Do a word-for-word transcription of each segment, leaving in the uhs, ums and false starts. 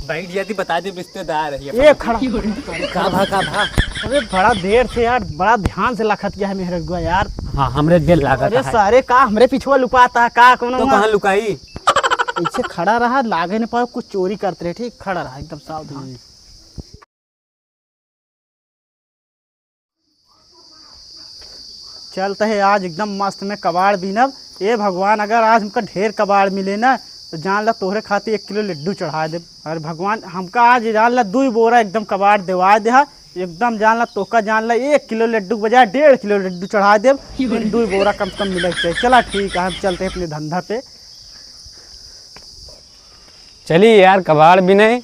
बैठ जाती, बता दे रिश्तेदार है ये। ए, खड़ा। का भा, का भा? अरे, बड़ा देर से यार, बड़ा ध्यान से लखत गया है मेहरगुआ यार। हाँ, हमरे देर लागत अरे है। सारे, का हमरे पिछुआ लुकाता है, का कोनो तो ना? कहाँ लुकाई? ऐसे खड़ा रहा, लागे न पाओ, कुछ चोरी करत रहे, ठीक? खड़ा रहा, एकदम सावधान। हम्म। चलत है आज एकदम मस्त में कबाड़ बीनब। ए भगवान, अगर आज हमका ढेर कबाड़ मिले ना, तो जान ला तोहरे खातिर एक किलो लड्डू चढ़ा देब। अरे भगवान, हमका आज जान ला दुई बोरा एकदम कबाड़ देवाय देहा। एकदम जान ला तोहका जान ला एक किलो लड्डू के बजाय डेढ़ किलो लड्डू चढ़ा देब। लेकिन दुई बोरा कम से कम मिले के चाहिए। चला ठीक है, हम चलत है अपने धंधा पे। चली यार, कबाड़ बिने।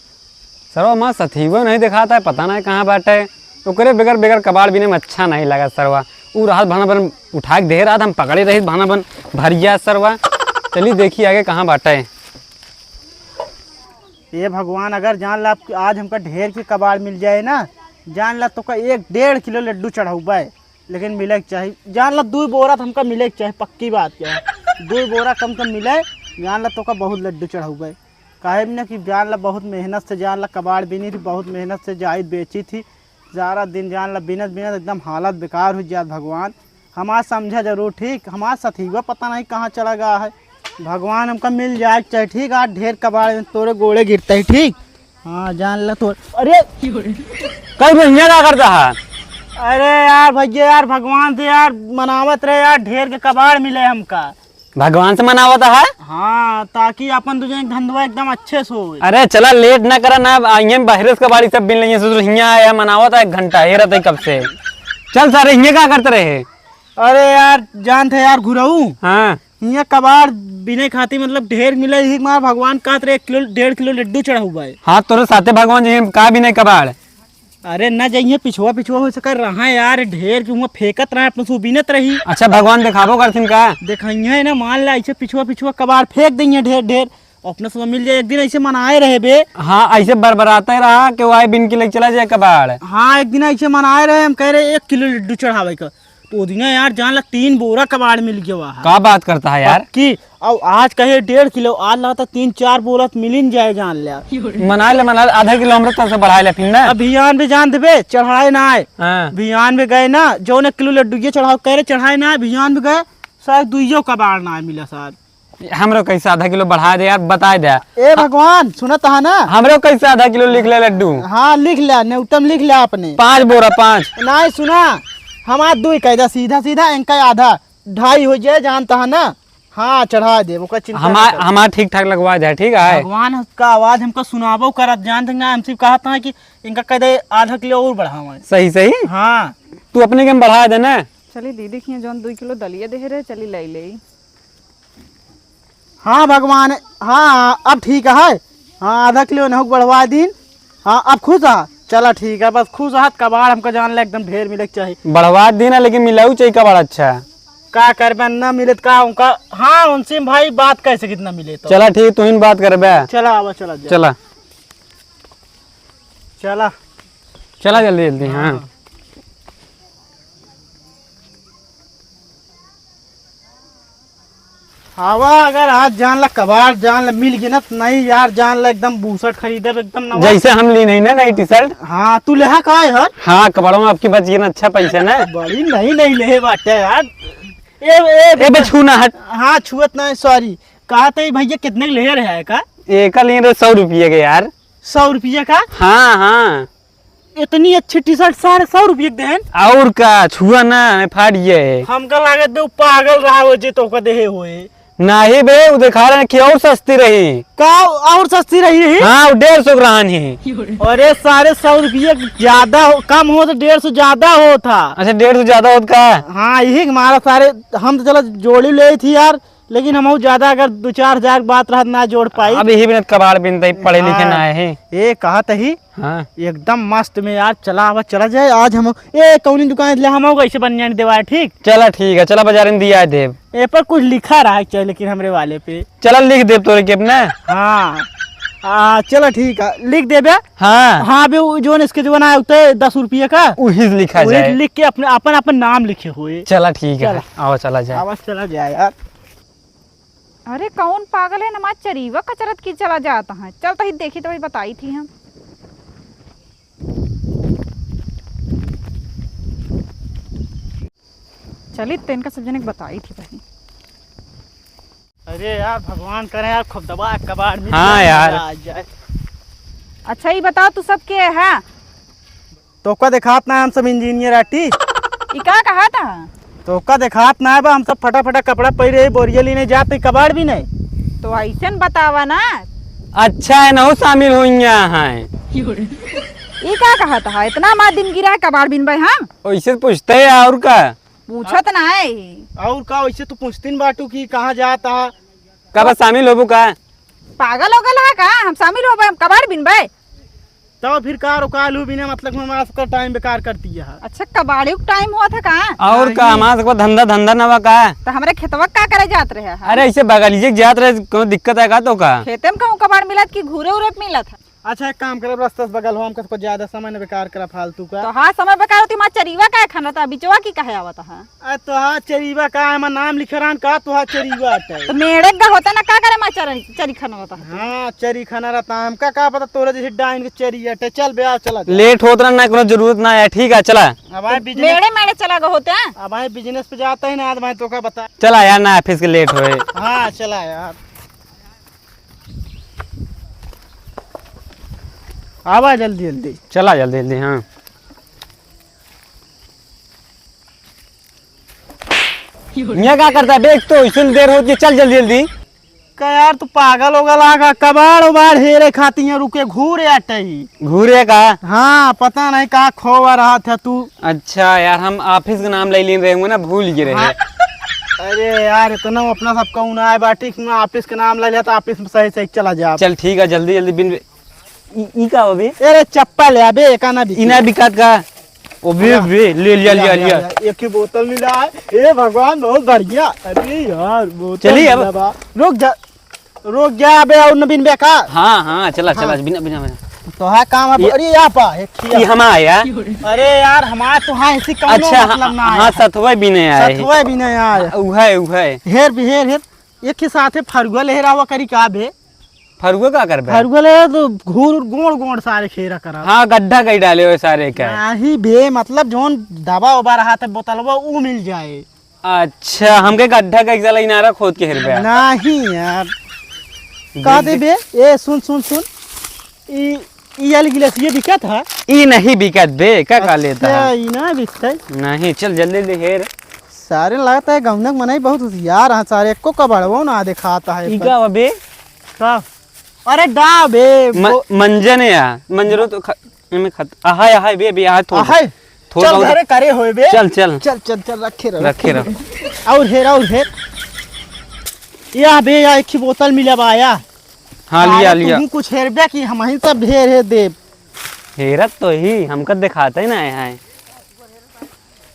सरवा हमार सथीवो नहीं देखात है, पता नहीं कहाँ बाटे। ओकरे बगैर, बगैर कबाड़ बिने में अच्छा नहीं लगा सरवा। ऊ रहत भाना बन उठा के दे रहत, हम पकड़े रहित भाना बन भरिया सरवा। चली देखी आगे कहाँ बाटे। ए भगवान, अगर जान ला आज हमका ढेर के कबाड़ मिल जाए ना, जान ला तोका एक डेढ़ किलो लड्डू चढ़ाउबे। लेकिन मिले के चाही, जान ला दुई बोरा तो हमका मिले के चाही, पक्की बात क्या है। दुई बोरा कम से कम मिले, जान ला तोका बहुत लड्डू चढ़ाउबे। काहे भी ना कि जान ला बहुत मेहनत से जान ला कबाड़ बीनी थी, बहुत मेहनत से जाइत बेची थी। सारा दिन जान ला बिनत बिनत एकदम हालत बेकार हो जात। भगवान हमार समझा जरूर, ठीक? हमार सथीवा पता नहीं कहाँ चला गया है। भगवान हमका मिल जाए के चाही, ठीक? आज ढेर कबाड़ तोरे गोड़े गिरते ही, ठीक? हाँ, जान ला तो। अरे, कई भैया का करता है? अरे यार, भैया यार, भगवान से यार मनावत रहे यार, ढेर के कबाड़ मिले हमका। भगवान से मनावत है? हाँ, ताकि अपन दू जने के धंधवा एकदम अच्छे से होए। अरे चला, लेट ना करा ना, अब आइए बाहरे से कबाड़ी सब बिन लेंगे, ससुर हियाँ आया, मनावत है एक घंटा, ये रहते कब से। चल सारे, हियाँ का करते रहे? अरे यार, जानत है यार घुरऊ। हाँ। हियाँ कबाड़ बिने खातिर मतलब ढेर मिले, यही मार भगवान कहत रहे एक किलो, डेढ़ किलो लड्डू चढ़ाउबे। हाँ, तोरे साथे भगवान जी का बिने कबाड़। अरे ना जइहे, पिछुआ पिछुआ हो सकर रहा यार, ढेर के हुआ फेंकत रहा, अपने से बीनत रही। अच्छा, भगवान देखाबो करथिन का? देखइहे ना, मान ला ऐसे पिछुआ पिछुआ कबाड़ फेंक दइहे ढेर ढेर, अपने से मिल जाए। एक दिन ऐसे मनाए रहे बे। हाँ, ऐसे बरबराते रहा कि वो आए बिन के लेके चला जाए कबाड़। हाँ, एक दिन ऐसे मनाए रहे, हम कह रहे एक किलो लड्डू चढ़ावे का, तो दिना यार जान ला तीन बोरा कबाड़ मिल गया वहाँ। का बात करता है यार? पक्की। और आज कहे डेढ़ किलो, आज लगता तीन चार बोरा तो मिल ही जाए जान ला। मना ले, मना ले, आधा किलो हमरे तरफ से बढ़ा ले फिर ना। अब भियान भी जान देबे, चढ़ाए ना आए। हाँ। भियान भी गए ना, जौन एक किलो लड्डू ये चढ़ाओ, कह रहे चढ़ाए ना आए, भियान भी गए, शायद दुइयो कबाड़ ना मिला शायद। हमरो कैसे आधा किलो बढ़ा दे यार, बताए दे। ए भगवान, सुनत हा ना? हमरो कैसे आधा किलो लिख ले लड्डू। हाँ, लिख ले, न्यूटम लिख ले अपने। पाँच बोरा, पाँच। नहीं, सुना, हमार दुई कह दे, सीधा सीधा इनका आधा, ढाई हो जाए, जानता है ना? हाँ, चढ़ा दे, ओकर चिंता हमार, ना कर। हमार ठीक ठाक लगवा दे, ठीक है? भगवान का आवाज हमका सुनाबो करत, जानते ना, हमसे कहत है कि इनका कह दे आधा किलो और बढ़ावे। सही, सही? हाँ। तू अपने के में बढ़ा दे ना। चली दीदी के जौन दुई किलो दलिया दे रहे, चली ले ले। हाँ भगवान, हाँ, अब ठीक है। हाँ, आधा किलो नहुक बढ़वा दीन। हाँ, अब खुश है? चला ठीक है, बस खुश है, कबाड़ हमका जान ले एकदम ढेर मिले के चाही। बढ़वा दीन है, लेकिन मिलाऊ चाहिए कबाड़ अच्छा। का करबे, ना मिले तो का उनका, हाँ, उनसे भाई बात कैसे कितना मिले तो। चला ठीक, तू ही बात करबे। चला, आवा, चला जा। चला। चला। चला जल्दी, जल्दी, हाँ। हाँ। हवा अगर आज जान ला कबाड़ जान ला मिल गया ना, तो नहीं यार जान ला एकदम बूसट खरीदब एकदम नवा। जैसे हम ली नहीं ना नई टी शर्ट। हाँ, तू लेहा का है हर? हाँ, कबाड़ों में आपकी बच गई ना अच्छा पैसा ना। बड़ी नहीं नहीं ले बाटे यार। ए, ए, ए, बे छू ना हट। हाँ, छुअत ना है, सॉरी। कहा थे भैया कितने के ले रहे हैं का? एक का लिए रहे सौ रुपये के यार। सौ रुपये का? हाँ, हाँ। इतनी अच्छी टी शर्ट साढ़े सौ रुपये के देहन। और का, छुआ ना, फाट गया है। हमका लागत बे, उ पागल रहा हो जे तोका देहे होए। नहीं बे, वो दिखा रहे हैं कि और सस्ती रही। का और सस्ती रही रही? हाँ, वो डेढ़ सौ के रहन ही। अरे, साढ़े सौ रुपये ज्यादा हो, कम हो तो डेढ़ सौ ज्यादा होत हा। अच्छा, डेढ़ सौ ज्यादा होत का? हाँ, यही हमारा सारे, हम तो चलो जोड़ी ले थी यार, लेकिन हम ज्यादा अगर दो चार हजार के बात रहत ना जोड़ पाई। अब यही बिनत कबाड़ बिनते, पढ़े लिखे हाँ, ना है। ये कहत ही। हाँ। एकदम मस्त में यार, चला अब चला जाए आज हम। ए, कौनी दुकान ले हम कैसे बन जाने देवाए, ठीक? चला ठीक है, चला बाजार में दिया देब। ए पर कुछ लिखा रहा है चाहे, लेकिन हमरे वाले पे। चला लिख देब तोरे के अपने। हाँ। आ, चला ठीक है, लिख देबे। हाँ। हाँ बे, वो जोन इसके जो बनाए उते दस रुपये का। उही लिखा वही जाए। लिख के अपने, अपन, अपन नाम लिखे हुए। चला ठीक है, चला। आवा चला जाए। आवा चला जाए यार। अरे कौन पागल है, हमार चरीवा कचरत की चला जात है। चल तही देखी तो वही बताई थी हम। चली तो इनका सब जने के बताई थी भाई। अरे यार भगवान करे यार खूब दबा कबाड़ मिल हाँ जाए, यार। मजा आ जाए। अच्छा ये बताओ तू सब के है? तोका देखात ना हम सब इंजीनियर आटी। ई का कहा था? तोका देखात ना बा, हम सब फटा फटा कपड़ा पहिरे, बोरिया लेने जात, कबाड़ भी नहीं। तो ऐसे न बतावा ना। अच्छा है ना, वो शामिल हो यहाँ है। ई का कहा था? इतना मार दिन गिरा है, कबाड़ बिन भाई हम। वैसे तो पूछते हैं और का? पूछत ना है। और का वैसे तो पूछतीन बाटू कि कहाँ जात हा? कब शामिल होबू का? पागल हो गल है का? हम शामिल होबे, हम कबाड़ बिनबे। तब फिर कार उकाल हूँ बिना मतलब हमारा सबका टाइम बेकार करती है। अच्छा, कबाड़ी का टाइम हुआ था का? और का, नहीं। हमारा सबका धंधा, धंधा नवा का? तो हमरे खेतवा का करे जात रहे है? अरे, ऐसे बगलिए के जात रहे, कोनो दिक्कत है का तो का? खेते में कहूँ कबाड़ मिलत कि घूरे उरे पे मिलत है? अच्छा, एक काम करे, रास्ता से बगल हो, हमका सबका ज्यादा समय न बेकार करा फालतू का। तो हाँ, समय बेकार होती, माँ चरीवा का खाना था, बिचवा की कहे आवत है? अरे तोहार चरीवा का है, हमार नाम लिखे रहन का तोहार चरीवा अटे? तो मेड़े का होता ना, का करे माँ चरन, चरी खाना होता है? हाँ, चरी खाना रहता है, हमका का पता तोरे जैसे डाइन के चरी अटे। चल बे, आ, चला जा। लेट होत रहा ना, कोनो जरूरत ना है, ठीक है, चला। अब आए बिजनेस, मेड़े मेड़े चला गए होते हैं। अब आए बिजनेस पे जाता है ना, आज मैं तोका बता। चला यार, ना ऑफिस के लेट होए। हाँ, चला यार। आवा जल्दी जल्दी। चला जल्दी जल्दी, हाँ। ये का करता है? देख तो, इतनी देर होती है, चल जल्दी जल्दी। का यार, तू पागल हो गला का? कबाड़ उबाड़ हेरे खाती है, रुके घूरे अटई। घूरे का? हाँ, पता नहीं का खोवा रहा था तू। अच्छा यार, हम ऑफिस के नाम ले लेन रहे होंगे ना, भूल गए रहे। हाँ। अरे यार, इतना अपना सबका उनाय बाटी कि मैं ऑफिस के नाम ले लिया तो ऑफिस में सही सही चला जा। चल ठीक है, जल्दी जल्दी बिन ई, ई का हो बे? अरे चप्पल है बे, एका ना बिकी। ई ना बिकात का? ओ बे, हाँ। बे, ले लिया, लिया, लिया, लिया, लिया। लिया। एक ही बोतल मिला है। ए भगवान, बहुत बढ़िया। अरे यार, बोतल चलिए अब। मिला बा। रुक जा, रुक जा बे, और न बिन बे का? हाँ, हाँ, चला, चला, हाँ। बिना, बिना, बिना। तो हाँ, काम अब, ये अरे यहाँ पा, एक ही ई हम आया। अरे यार, हमार तो हाँ, ऐसी कौनो अच्छा, मतलब हाँ, ना हाँ, आया। सतवे भी नहीं आए। सतवे भी नहीं आए। हाँ, उहे, उहे। हेर भी हेर, हेर। एक ही साथे फरुआ लहरावा करी का बे? फरुआ का करबे? फरुआ ले तो घूर गोड़ गोड़ सारे खेरा करा। हाँ, गड्ढा कई डाले हुए सारे का। नहीं बे, मतलब जोन दवा उबा रहा था बोतलवा, ऊ मिल जाए। अच्छा, हमके गड्ढा का एक साला इनारा खोद के हेरबे। नहीं यार। का दे बे? ए, सुन, सुन, सुन। ई, ई वाली गिलास ये बिकत है? ई नहीं बिकत बे, का का लेता अच्छा, है? ई ना बिकत है? नहीं, चल जल्दी दे हेर। सारे लगता है गौनक मनई बहुत होशियार हैं सारे, एको कबाड़वो ना देखाता है ई पर। का बा बे? का? अरे डा बे, म-, वो मंजन है यार, मंजरो तो ख-, एमे खत-, अहाय, अहाय बे, बे, अहाय थोड़ अहाय? बहुत। थोड़ चल बहुत। घरे करे होए बे। चल, चल। चल, चल, चल, रखे रहो। रखे रहो। और हेर, और हेर। या बे, या एक ही बोतल मिला बा, या। हाँ, लिया, सारे लिया। तुहूँ कुछ हेरबे कि हमहीं सब ढेर हे देब। हेरत तो ही, हमका देखाते ही ना है।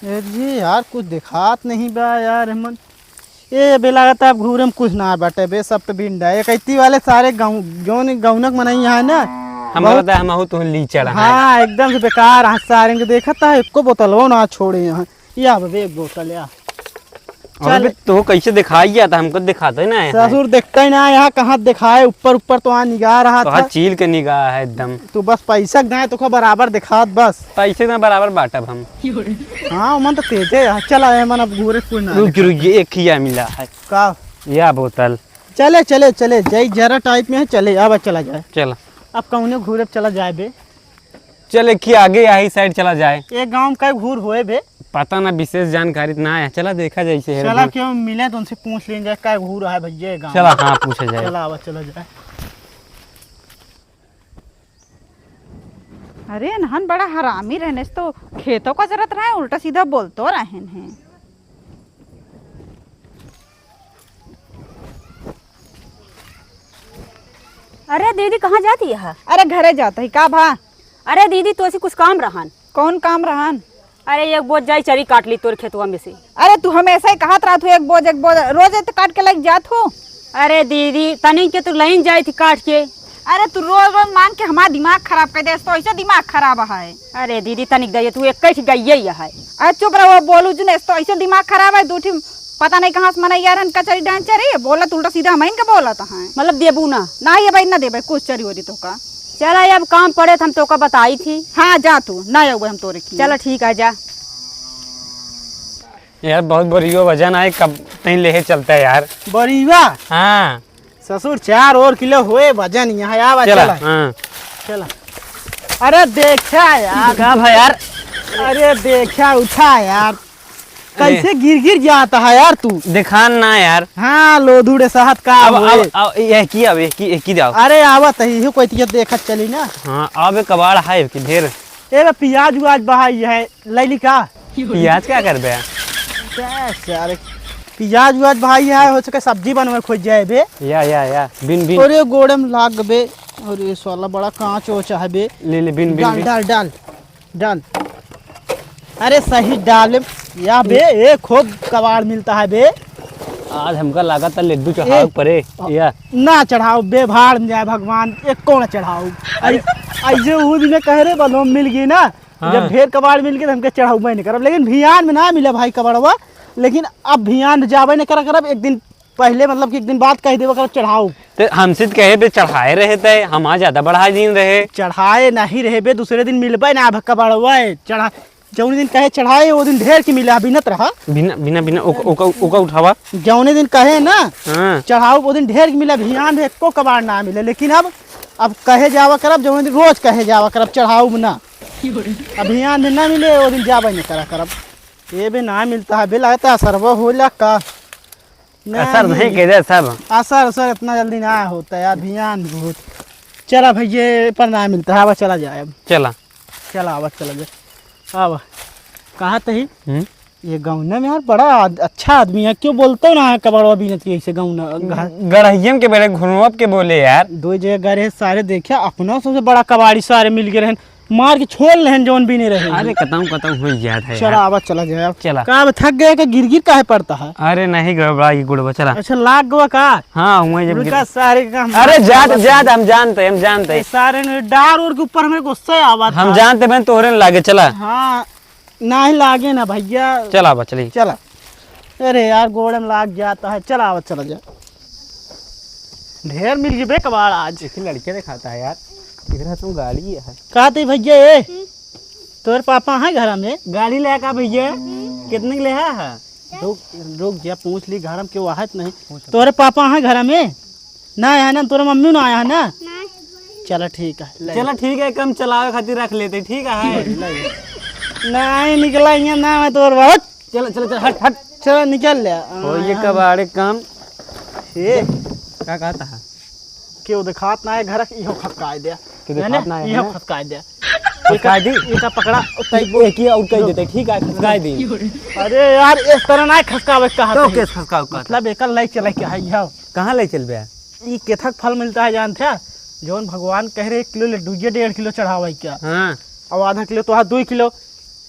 ए जी यार, कुछ देखात नहीं बा यार, हमन। ए, अबे लागत अब घूरे में कुछ ना बाटे बे, सब तो बिंडा। एक ऐती वाले सारे गाँव, जौन गौनक मनई यहाँ ना, हम बहुत लगता है हम आहू तुहूँ लीचड़ हैं। हाँ, एकदम से बेकार। हाँ, सारे के देखत है, एको बोतलवो ना छोड़े यहाँ। या बे, एक बोतल या। और चल। अबे तो कैसे दिखाई गया था, हमको दिखाते ना है। ससुर देखता ही ना, यहाँ कहाँ दिखाए, ऊपर ऊपर तो यहाँ निगाह रहा तो था। चील के निगाह है एकदम। तू बस पैसा के दाएं तो का बराबर दिखात बस। पैसे ना बराबर बांटब हम। हाँ, मन तो तेजे है। चला है, मन अब घूरे कोई ना रुक, देखा। रुक, ये एक ही या मिला है। का? या बोतल। चले, चले, चले, जाई जरा टाइप में है, चले, अब चला जाए। चला। अब कौने घूरे चला जाए बे? चल, एक ही आगे यही साइड चला जाए। ये गाँव में कई घूर होए बे? पता ना, विशेष जानकारी तो ना है। चला देखा जाए इसे, चला हेर। क्यों मिले तो उनसे पूछ लेंगे, कई घूर है भैया ये गाँव चला, में। हाँ, पूछा जाए। चला, आवा, चला जाए। अरे, नहन बड़ा हरामी रहने से तो खेतों का जरूरत रहे, उल्टा सीधा बोलतो रहन है। अरे दीदी, कहाँ जाती है? अरे घरे जात ही, का भा? अरे दीदी, तोसे कुछ काम रहन। कौन काम रहन? अरे एक बोझ जाई चरी काट ली तोर खेतवा में से। अरे तू हमेशा ही कहत रहत हो एक बोझ, एक बोझ, रोज तो काट के लग जात हो। अरे दीदी, तनी के तू लाइन जाई थी काट के। अरे तू रोज रोज मांग के हमार दिमाग खराब कर दे, तो ऐसे दिमाग खराब है। अरे दीदी, तनिक दे, तू एक ही गइये है। अरे चुप रहो, बोलू जुन, तो ऐसे दिमाग खराब है, दू ठी पता नहीं कहाँ से मनई आए रहन, कचरी डांचरी, बोलत उल्टा सीधा हमइन के बोलत हैं। मतलब देबू ना? नाही, अब ना देबे, कुछ चरी हो दी तोका। चला, अब काम पड़े त हम तोका बताई थी। हाँ, जा तू, ना अउबे हम तोरे की। चला, ठीक है, जा। यार, बहुत बरियो वजन आए, कब तहीं लेहे चलता है यार। बरिया? हाँ। ससुर, चार और किलो होए वजन यहाँ, आवा, चला, चला। हाँ। चला। अरे, देखा यार। का भा यार? अरे, देखा, उठा यार। अरे। कैसे गिर गिर जाता है यार तू? देखान ना यार। हाँ, लोधुड़े सहत का अब, होए? अब, अब, यह की, अब यह की, यह की जाओ। अरे, आवत है, इहो कोई तिया देखत चली ना। हाँ, अब एक कबाड़ है कि ढेर। ए बे, पियाज उआज बहाई है, लैली का? पियाज का करबे? बस यार, पियाज उआज बहाई है, हो सके सब्जी बनवे खोज जाए बे। या, या, या, बिन, बिन। अरे गोड़े में लाग बे। अरे साला बड़ा कांच ओच है बे। ले, ले, बिन, बिन, डाल, बिन। डाल, डाल, डाल। अरे सही डाल। या बे, ए, खूब कबाड़ मिलता है बे। आज हमका लागत है लड्डू चढ़ावे ए, पड़े। या। ना चढ़ाओ बे, भाड़ में जाए भगवान, एको ना चढ़ाओ। अरे। ऐसे वो दिन कह रहे बलवा मिल गई ना, हाँ। जब ढेर कबाड़ मिल गए तो हमके चढ़ाऊ मैं नहीं करब, लेकिन भियान में ना मिला भाई कबाड़वा। लेकिन अब भियान में जाबे नहीं करा करब, एक दिन पहले, मतलब कि एक दिन बाद कह देबे करब चढ़ाऊ। तो हमसे तो कहे बे चढ़ाए रहे थे, हम आज ज्यादा बढ़ा दिन रहे। चढ़ाए नहीं रहे बे, दूसरे दिन मिलबे ना अब कबाड़वा चढ़ा, जौन दिन कहे चढ़ाए वो दिन ढेर की मिला, बिनत रहा। बिना, बिना, बिना, ओका, ओका, ओका उठावा। जौने दिन कहे ना हाँ। चढ़ाऊ वो दिन ढेर की मिला, भियान में एको कबाड़ ना मिले, लेकिन अब, अब कहे जावा करब, जौने दिन रोज कहे जावा करब चढ़ाऊ ना। अभियान में ना मिले, वो दिन जाबे नहीं करा करब। ये भी ना मिलता है, भी लगता है असरवा होला का? ना असर नहीं मिले। कह दे सब। असर, असर इतना जल्दी ना होता यार, अभियान बहुत। चला भैया, ये पर ना मिलता है, अब चला जाए अब। चला। चला, अब चला जाए। अब कहा तही, हम्म? ये गौना में यार बड़ा आद-, अच्छा आदमी है, क्यों बोलते हो ना कबाड़वा बीनत की ऐसे गौना घर? गड़हियन के बेरे घुरवप के बोले यार। दो जगह गए रहे सारे, देखा अपना सबसे बड़ा कबाड़ी सारे मिल गए रहन, मार के छोड़ लेहन जौन बीने रहे। अरे कतऊ कतऊ हो जात है चला, यार। आवा चला जाए अब। चला। का अब थक गए का गिर गिर काहे पड़ता है? अरे नहीं गड़बड़ा ये गुड़वा, चला। अच्छा लाग गवा का? हाँ, हुआ जब रुका गिर- सारे का हम अरे बात जात करवा जात, हम जानते, हम जानते। ए, सारे ने डार ओर के ऊपर हमरे गुस्सा आवत हम था। जानते बहन तोहरे न लागे, चला। हाँ, नाही लागे ना भैया। चला बा, चली। चला। अरे यार, गोड़े में लाग जाता है। चला, आवा, चला जा। ढेर मिल गई बे कबाड़ आज। एक लड़के दिखाता है यार, इधर तुम गाड़ी है। कहा थे भैया, ए, तोर पापा है घर में? गाड़ी लेका भैया, कितने के लेहा है? रुक, रुक जा, पूछ ली घर में केहू आहत नहीं। तोरे पापा है घर में? ना आया है ना, तोरे मम्मी ना आया है ना? नहीं। चला ठीक है, ले। चला ठीक है, कम चलावे खातिर रख लेते, ठीक है? नहीं निकला यहाँ ना, मैं तोर बहुत। चला, चला, चला, हट, हट। चला निकल ले। ओ, ये कबाड़े काम। ये का कहता है? केहू देखात ना है घर, इहो खसकाए दे। केहू देखात ना है इहो ना? खसकाए दे। खसकाए दी? इका पकड़ा, उताई एक ही और कह देते, ठीक है, खसकाए दी। अरे यार, इस तरह ना खसकावे कहा तो। केस खसकावे का? मतलब एकर लाई चले के है, इहो। कहाँ ले चलबे? ई केथक फल मिलता है जानते हैं? जौन भगवान कह रहे एक किलो लड्डू, ये डेढ़ किलो चढ़ावे क्या? हाँ। और आधा किलो तो हाँ, दो किलो।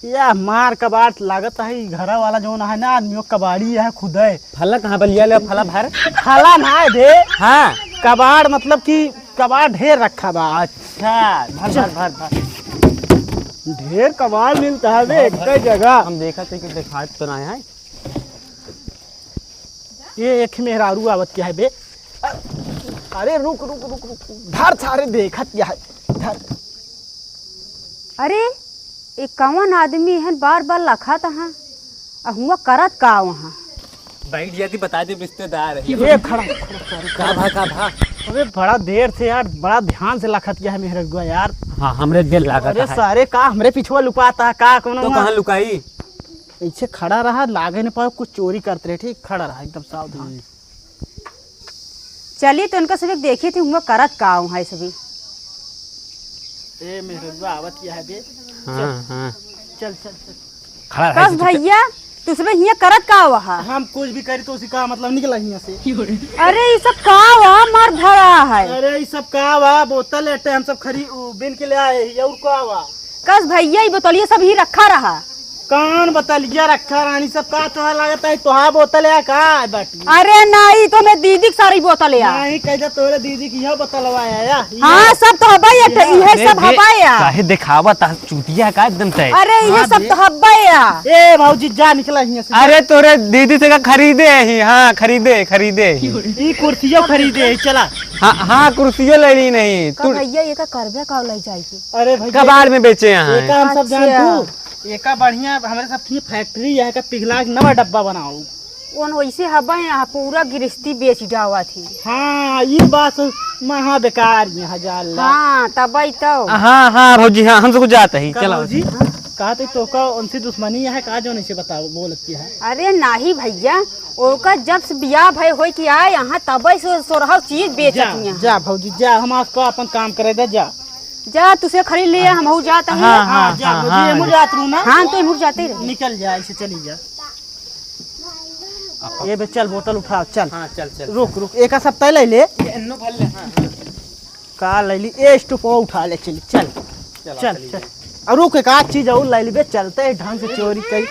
या मार कबाड़ लागत है, ई घरा वाला जौन है ना, आदमी वो कबाड़ी है खुद है। फला कहाँ पर लिया ले, फला भर? फला ना है बे। हाँ। कबाड़ मतलब कि कबाड़ ढेर रखा बा। अच्छा, भर, भर, भर, भर। ढेर कबाड़ मिलता है बे, भर, भर। एक जगह। हम देखा थे कि देखात तो ना है। ये एक मेहरारू आवत क्या है बे? अ-, अरे रुक, रुक, रुक, रुक, धर सारे देखत क्या है, धर। अरे, ये कौन आदमी है बार बार लखत है? आ हुआ करत का वहाँ? बैठ जाती, बता दे रिश्तेदार है। ये खड़ा, खड़ा, खड़ा, का भा, का भा? अबे बड़ा देर से यार, बड़ा ध्यान से लखत क्या है मेहरगुआ यार। हाँ, हमरे दिल लागत अरे है। सारे का हमरे पिछुआ लुकाता है, का कोनो तो हुआ? कहाँ लुकाई? ऐसे खड़ा रहा, लागे न पाओ, कुछ चोरी करते रहे, ठीक? खड़ा रहा, एकदम सावधान। हम्म। चली तो उनका सबक देखी थी, हुआ करत का हुआ है सभी। ए, मेहरगुआ आवत क्या है बे? हाँ, चल। हाँ। चल, चल, चल। खड़ा रहा, कस चुप, चुप। भैया, तू सबक हियाँ करत का हुआ है? हम कुछ भी करी तो उसी का मतलब निकला हियाँ से। अरे, ये सब का हुआ? मार भरा है। अरे, ये सब का हुआ? बोतल लेटे हम सब खरी-, उ, बिन के ले आए ही, और का हुआ? कस भैया, ये बोतलिया सब ही रखा रहा। कौन बोतलिया रखा रानी सब? का तोहार लागत है, तोहार बोतल है का बाटी? अरे नाहीं, तो मैं दीदी के सारी बोतल है। नाहीं, कह दे तोरे दीदी की यह बोतलवा है या? हाँ, सब तो हब्बा या, ये इहे दे, सब दे। हब्बा या। काहे दिखावा ता चूतिया का एकदम तय। अरे, इहे हाँ, सब दे। तो हब्बा या। ए भौजी, जा निकला हियां से। अरे, तोरे दीदी से का खरीदे ही? हाँ, खरीदे, खरीदे ही। ई कुर्सियो खरीदे ही, चला। हाँ, हाँ, कुर्सियो लेनी नहीं। का तू भैया, ये का करबे का लई जाई के? अरे भैया, कबाड़ में बेचे यहाँ। एका हम सब जान अच्छा। तू, एका बढ़िया हमरे सब की फैक्ट्री है, का पिघला के नवा डब्बा बनाओ। ओन वैसे हबे यहाँ पूरा गिरस्ती बेच डावा थी। हाँ, ये बात महा बेकार यहाँ जान ला। हाँ, तबई तो। हाँ, हाँ, भौजी, हाँ, हम सब कुछ जाते ही, का चला। भौजी, कहा तो तोका उनसे दुश्मनी है, का जो नहीं से बताओ, बोलती है। अरे नाहीं भैया, ओका जब से बियाह भय होई कि आए यहाँ, तबे से सोरहौ चीज बेचत जा, यहाँ। जा भौजी, जा, हम आपको अपन काम करे दे, जा। जा, तुसे खरीद लिए, हम हो जाता है। हाँ, हाँ, जा हाँ, भौजी, हाँ। हमहू जात रहू ना। हाँ, तो हमहू जाते ही रहे। निकल जा, ऐसे चली जा। ये बे, चल, बोतल उठा, चल। हाँ, चल, चल, रुक, चल। रुक, एका सब तय ले ले। ये एन्नो भर ले, हाँ, हाँ। का ले ली? ए, स्टूपवा उठा ले, चली, चल। चला, चल, चली चल। जाए। और रुक, एक आध चीज और ले ली बे, चलते हैं ढंग से चोरी करी।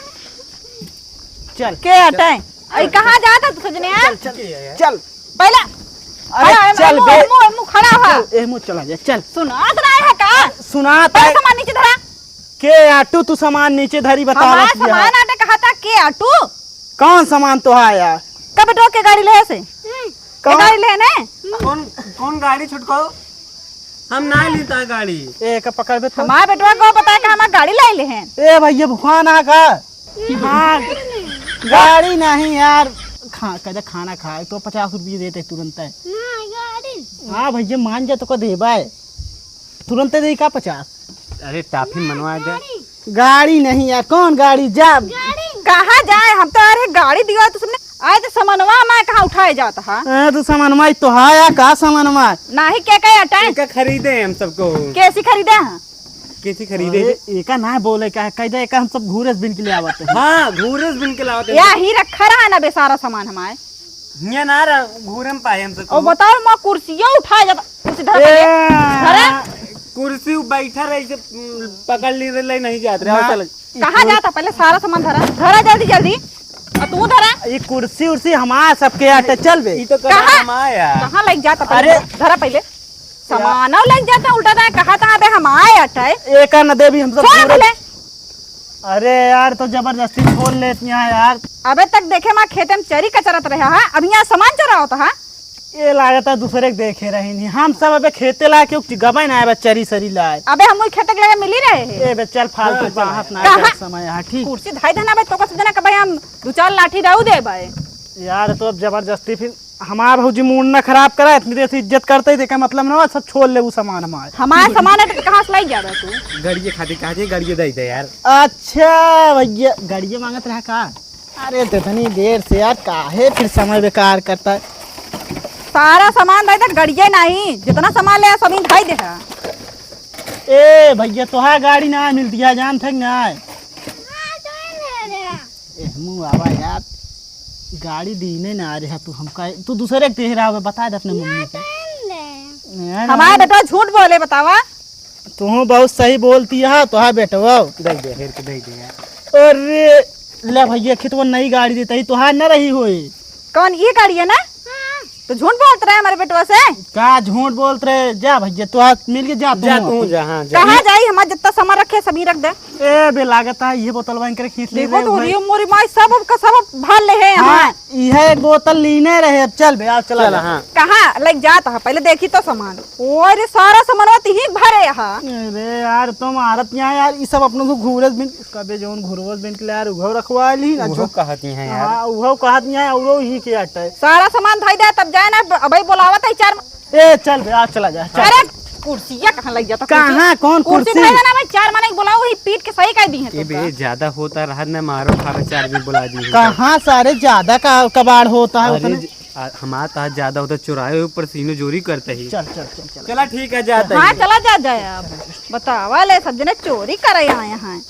चल। के हटे? अरे, कहाँ जाता तू सजने? चल, चल, चल। पहले अरे, खड़ा है, चल एमू, बे। एमू, एमू खड़ा है। चल, एमू चला जा, चल। सुनात रहा है का? सुनात पहले है। सामान नीचे धरा। के आटू, तू सामान नीचे धरी, बता हमार रहा है। सामान आटे कहा था, के आटू? कौन सामान तो है यार? कब बेटवा के गाड़ी ले से? हम्म। कौन? के गाड़ी ले ने? कौन, कौन गाड़ी छुटको? हम ना लेता गाड़ी। ए, का पकड़ बे तो। हमार बेटवा को बताए कि हमार गाड़ी ले ले हैं। ए भैया, भगवान आ का? हाँ, गाड़ी नहीं यार। खा, कदे खाना खाए तो पचास रुपये देते तुरंत है। हाँ, गाड़ी। हाँ भैया, मान जा तो को देबा है। तुरंत दे का पचास? अरे, टाफी मनवा दे। गाड़ी नहीं यार, कौन गाड़ी? जा। कहाँ जाए हम तो? अरे गाड़ी दिवा तो सबने आए तो समनवा में कहाँ उठाए जाता है? हाँ, तो समनवा ही तो है यार, का समनवा? नाही के कहे अटाए? का खरीदे हम सबको। कैसी खरीदे हैं? कैसी खरीदे? अरे, एका ना बोले का है, कह दे एका हम सब घूरे से बिन के ले आवत हैं। हाँ, घूरे से बिन के लावत हैं। या ही रखा रहा ना बे सारा सामान हमारे। हियाँ ना रहा, घूरे में पाए हम सब। और बताओ, मैं कुर्सियों उठाए जाता, कुर्सी धर ए! पहले। धरे? कुर्सी बैठा रही से, उम, पकड़ ली रही, नहीं जात रहे। ना। और चल। कहाँ जाता? पहले सारा सामान धरा, धरा जल्दी जल्दी। और तू धरा। ये कुर्सी उर्सी हमार सबके आटे, चल बे। ई तो कहाँ? कहाँ हमार यार? कहाँ लग जाता पहले? अरे। धरा पहले। सामानो लग जाता, उल्टा ता कहा था, अबे हम आए अटे। एका न देवी हम सब छोड़ पूरे बोले। अरे यार, तो जबरदस्ती खोल लेती हैं यार। अबे तक देखे माँ खेते में चरी कचरत रहा है, अब यहाँ सामान चोरा होता है। ये लागत है दूसरे के देखे रही नहीं, हम सब अबे खेते लाए के गबे ना आए, चरी सरी लाए। अबे हम वही खेते के लगे मिली रहे हैं। ए बे चल, फालतू हाँ, चल। बाहर ना कहाँ? कर समय है, ठीक। कुर्सी धाई देना बे, तो कुछ देना कि भाई हम दो चार लाठी दाऊ दे भाई। यार, तो अब जबरदस्ती फिर हमार भौजी मूड ना खराब करा, इतनी देर से इज्जत करते ही देखा, मतलब ना, सब छोड़ ले वो सामान हमार। हमार सामान है तो कहाँ से लाई जाबे तू? गड़िए खातिर कहा थे, गड़िए दे दे यार। अच्छा भैया, गड़िए मांगत रहा का? अरे, तो इतनी देर से यार, काहे फिर समय बेकार करता है? सारा सामान दे दे, गड़िए नहीं, जितना सामान ले आ, सभी भाई दे है। ए भैया, तोहार गाड़ी ना मिलती है, जान थे ना। ए, मुँह आवा यार, गाड़ी दीने ना आ रहा तू हमका, तू दूसरे के दे रहा है, बता दे अपने मम्मी के। यार, हमारे बेटवा झूठ बोले, बतावा। तू बहुत सही बोलती है, तोहार बेटवा। दे दे, हेर के दे दे यार। अरे, ले भैया, खेतवा नई गाड़ी देता ही, तोहार न रही होई। कौन, ये गाड़ी है ना? हाँ। तो झूठ बोलत रहे हमारे बेटवा से। का झूठ बोलत रहे? जा भैया, तोहार मिल के जा, तू जा, तू तू। जा, हाँ, जा। कहाँ जाई? हमार जितना सामान रखे, सभी रख दे। ए बे, लागत है, ये बोतलवा इनकरे खींच ले देखो रहे तो हो। मोरी माई सब का सब भर ले है हाँ, यहाँ। इहे एक बोतल लीने रहे, अब चल बे, आओ, चला चल, जा। हाँ। कहाँ लग जाता है, पहले देखी तो सामान। ओए रे, सारा सामानवा तिही भरे हा। अरे यार, तुम आरत यहाँ यार, ई सब अपनों से घूरस बिन, कबे जौन घूरवस बिन के ले यार, उघव रखवा ली ना, उघव जो कहत ही हैं यार। हाँ, उघव कहत ही हैं, औरो ही के अटे। सारा सामान धई दे, तब जाए ना, अबे बोलावत है चार। ए, चल बे, आ, चला जा, चल। अरे, कुर्सिया कहाँ लग जाता? कहाँ, कुर्सी? कौन कुर्सी कुर्सी? धई देना भाई, चार माने बोलाओ, ही पीट के सही कर दी है ए तो बे, का? ज्यादा होता रहा न, मारो खावे चार दिन बुला दी। कहाँ सारे ज्यादा का कबाड़ होता है अरे उतने? ज-, आ, हमार तो आज ज्यादा होता, चुराए ऊपर सीनो जोरी करते ही। चल, चल, चल, चल। चला ठीक है, जाता हाँ, ही। चला जा, जाए अब। बतावा ले, सब जने चोरी करे आए हैं।